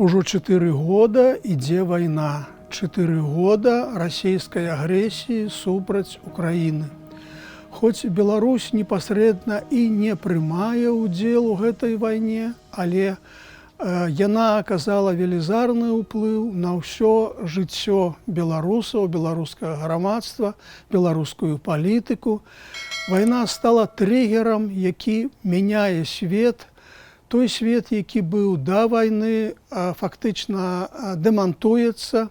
Ужо 4 года ідзе вайна. 4 года расійскай агрэсіі супраць Украіны. Хоць Беларусь непасрэдна і не прымае ўдзел у гэтай вайне, але яна аказала велізарны ўплыў на ўсё жыццё беларусаў, беларускага грамадства, беларускую палітыку. Вайна стала трыгерам, які мяняе свет. Той свет, які быў да вайны, фактычна дэмантуецца.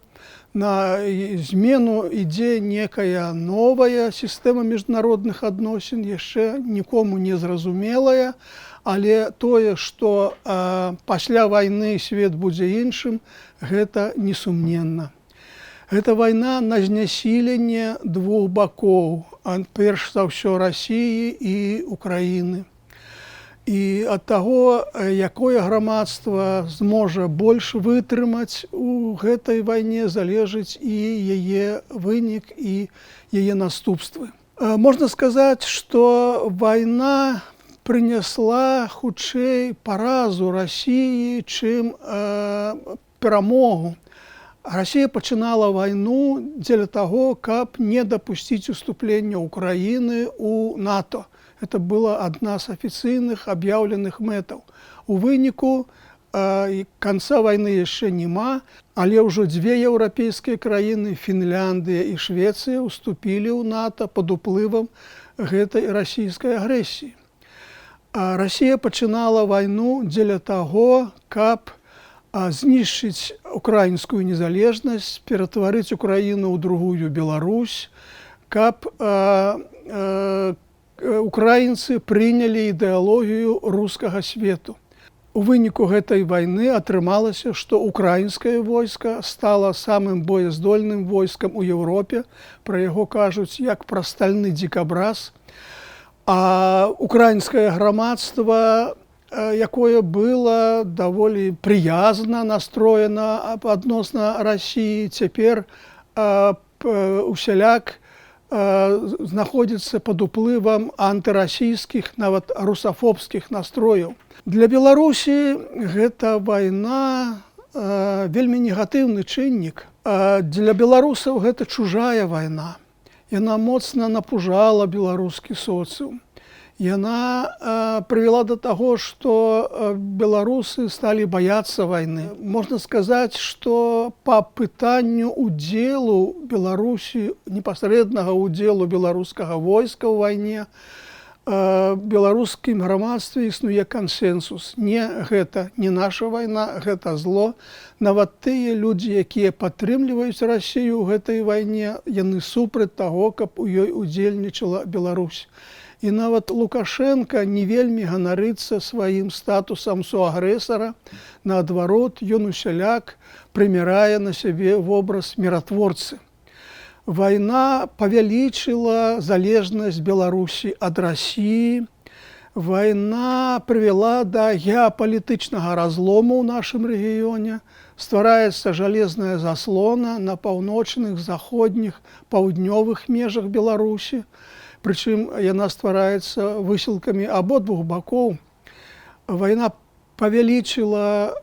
На змену ідзе некая новая сістэма міжнародных адносін, яшчэ нікому не зразумелая, але тое, што пасля вайны свет будзе іншым, гэта несумненна. Гэта вайна на знясіленне двух бакоў, перш за ўсё Расіі і Украіны. І ад таго, якое грамадства зможа больш вытрымаць у гэтай вайне, залежыць і яе вынік, і яе наступствы. Можна сказаць, што вайна прынясла хутчэй паразу Расіі, чым перамогу. Расія пачынала вайну дзеля таго, каб не дапусціць уступлення Украіны ў НАТО. Это была адна з афіцыйных аб'яўленых мэтаў. У выніку канца вайны яшчэ няма, але ўжо дзве еўрапейскія краіны, Фінляндыя і Швецыя, уступілі ў НАТО пад уплывам гэтай расійскай агрэсіі. А Расія пачынала вайну дзеля таго, каб знішчыць украінскую незалежнасць, ператварыць Украіну ў другую Беларусь, каб украінцы прынялі ідэалогію рускага свету. У выніку гэтай вайны атрымалася, што украінскае войска стала самым боездольным войскам у Еўропе. Пра яго кажуць як пра стальны дзікабраз. А украінскае грамадства, якое было даволі прыязна настроена адносна Расіі, цяпер усяляк знаходзіцца пад уплывам антырасійскіх, нават русафобскіх настрояў. Для Беларусі гэта вайна вельмі негатыўны чыннік. Для беларусаў гэта чужая вайна. Яна моцна напужала беларускі соцыум. Яна прывяла да таго, што беларусы сталі баяцца вайны. Можна сказаць, што па пытанню удзелу Беларусі, непасрэднага удзелу беларускага войска ў вайне, беларускім грамадстве існуе кансенсус. Не, гэта не наша вайна, гэта зло. Нават тыя людзі, якія падтрымліваюць Расію ў гэтай вайне, яны супраць таго, каб у ёй удзельнічала Беларусь. І нават Лукашэнка не вельмі ганарыцца сваім статусам суагрэсара. Наадварот, ён усяляк прымірае на сябе вобраз міратворцы. Вайна павялічыла залежнасць Беларусі ад Расіі. Вайна прывяла да геапалітычнага разлому ў нашым рэгіёне. Ствараецца жалезная заслона на паўночных, заходніх, паўднёвых межах Беларусі. Прычым яна ствараецца высілкамі абодвух бакоў. Вайна павялічыла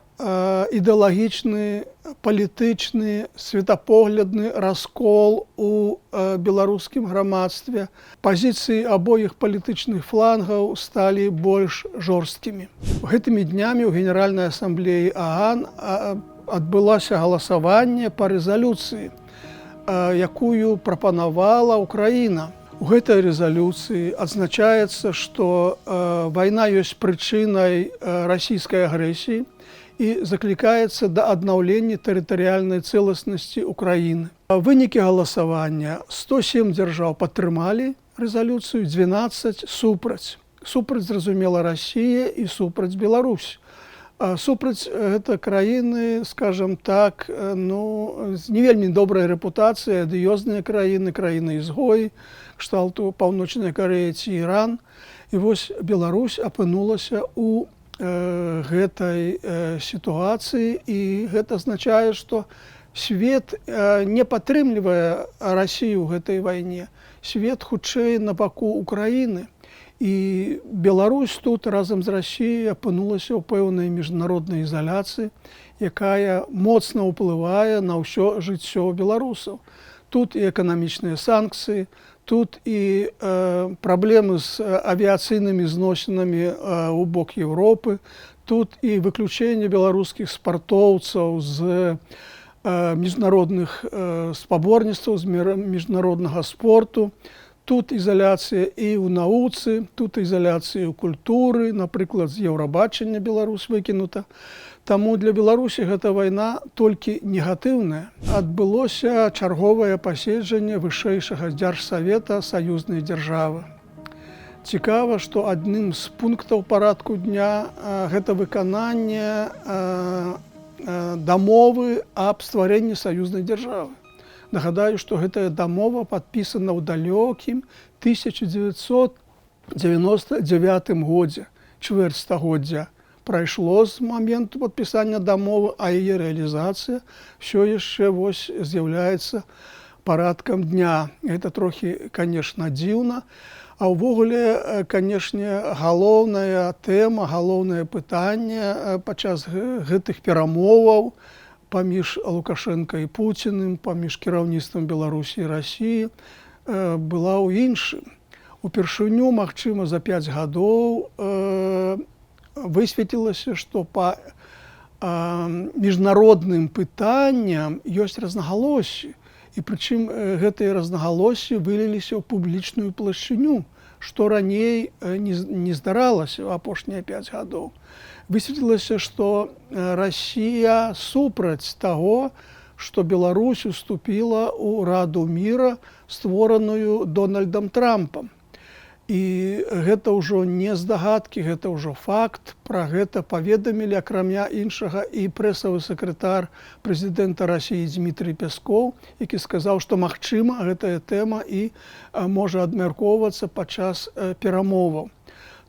ідэалагічны, палітычны, светапоглядны раскол у беларускім грамадстве. Пазіцыі абоіх палітычных флангаў сталі больш жорсткімі. Гэтымі днямі ў Генеральнай асамблеі ААН адбылася галасаванне па рэзалюцыі, якую прапанавала Украіна. У гэтай рэзалюцыі адзначаецца, што вайна ёсць прычынай расійскай агрэсіі, і заклікаецца да аднаўлення тэрытарыяльнай цэласнасці Украіны. Вынікі галасавання: 107 дзяржаў падтрымалі рэзалюцыю, 12 супраць. Супраць, зразумела, Расія і супраць Беларусь. Супраць гэта краіны, скажем так, ну, з не вельмі добрай рэпутацыяй, адыёзныя краіны, краіны ізгоі, кшталту Паўночная Карэя ці Іран. І вось Беларусь апынулася у гэтай сітуацыі, і гэта азначае, што свет не падтрымлівае Расію ў гэтай вайне. Свет хутчэй на баку Украіны. І Беларусь тут разам з Расіяй апынулася ў пэўнай міжнароднай ізаляцыі. якая моцна ўплывае на ўсё жыццё беларусаў. Тут і эканамічныя санкцыі, тут і праблемы з авіяцыйнымі зносінамі ў бок Еўропы, тут і выключэнне беларускіх спартоўцаў з міжнародных спаборніцтваў, з міжнароднага спорту. Тут ізаляцыя і ў навуцы, тут ізаляцыя ў культуры, напрыклад, з Еўрабачання Беларусь выкінута. Таму для Беларусі гэта вайна толькі негатыўная. Адбылося чарговае паседжанне вышэйшага дзяржсавета саюзнай дзяржавы. Цікава, што адным з пунктаў парадку дня гэта выкананне дамовы аб стварэнні саюзнай дзяржавы. Нагадаю, што гэтая дамова падпісана ў далёкім 1999 годзе, чвэрць стагоддзя прайшло з моменту падпісання дамовы, а яе рэалізацыя ўсё яшчэ вось з'яўляецца парадкам дня. Это трохі, конечно, дзіўна. А ўвогуле, канешне, галоўная тэма, галоўнае пытанне падчас гэтых перамоваў паміж Лукашэнка і Пуціным, паміж кіраўніцтвам Беларусі і Расіі была ў іншым. Упершыню, магчыма, за 5 гадоў высветлілася, што па міжнародным пытанням ёсць рознагалоссі. І прычым гэтыя рознагалоссі выліліся ў публічную плашчыню, што раней не здаралася ў апошнія 5 гадоў. Высветлілася, што Расія супраць таго, што Беларусь уступіла ў Раду мира, створаную Дональдам Трампам. І гэта ўжо не здагадкі, гэта ўжо факт. Пра гэта паведамілі, акрамя іншага, і прэсавы сакратар прэзідэнта Расіі Дмітрый Пяскоў, які сказаў, што, магчыма, гэтая тэма і можа абмяркоўвацца падчас перамоваў.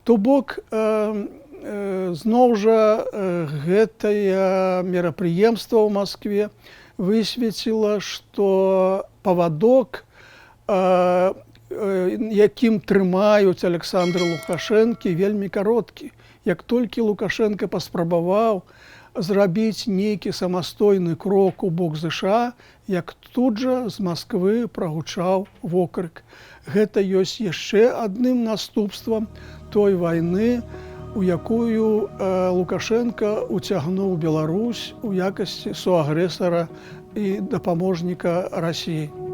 То бок зноў жа гэтае мерапрыемства ў Маскве высвеціла, што павадок, якім трымаюць Александра Лукашэнкі, вельмі кароткі. Як толькі Лукашэнка паспрабаваў зрабіць нейкі самастойны крок у бок ЗША, як тут жа з Масквы прагучаў вокрык. Гэта ёсць яшчэ адным наступствам той вайны, у якую Лукашэнка уцягнуў Беларусь у якасці суагрэсара і дапаможніка Расіі.